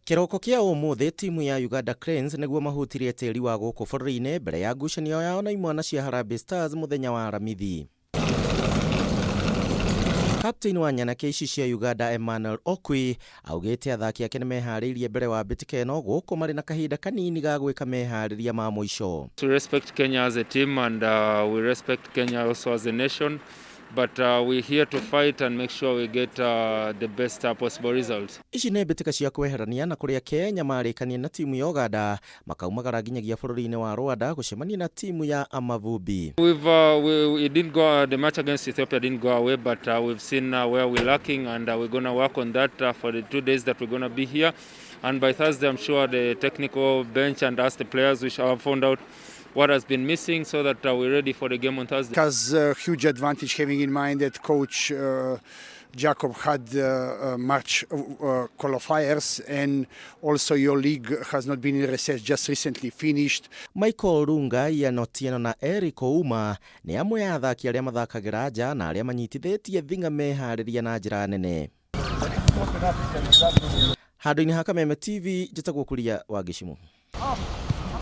Kĩroko kĩa ũmũthĩ timu ya Uganda Cranes nĩguo mahutirie tĩri wa gũkũ bũrũri-inĩ mbere ya ngucanio yao na imwana cia Harambee Stars mũthenya wa Aramithi. Captain wa nyanake ici cia Uganda Emmanuel Okwi augĩte athaki ake nĩmeharĩirie mbere wa mbĩtĩka ĩno gũkũ marĩ na kahinda kanini ga gwĩka meharĩria ma mũico. We respect Kenya as a team and we respect Kenya also as a nation but we're here to fight and make sure we get the best possible result. Ici nĩ mbĩtĩka cia kweherania na kũrĩa Kenya marĩkania na timu ya Uganda makaumagara nginyagia bũrũri-inĩ wa Rwanda gũcemania na timu ya Amavubi. We've we, it didn't go the match against Ethiopia didn't go away, but we've seen where we're lacking, and we're gonna work on that for the 2 days that we're gonna be here. And by Thursday, I'm sure the technical bench and us, the players, we shall have found out what has been missing so that we're ready for the game on Thursday. Has a huge advantage, having in mind that coach Jacob had March qualifiers, and also your league has not been in recess, just recently finished. Michael Runga, Ian Otieno na Eric Ouma nĩ amwe a athaki arĩa mathakagĩra nja na arĩa manyitithĩtie thing'a meharĩria na njĩra nene. Handũ-inĩ ha Kameme TV, njĩtagwo Kuria wa Gĩcimu.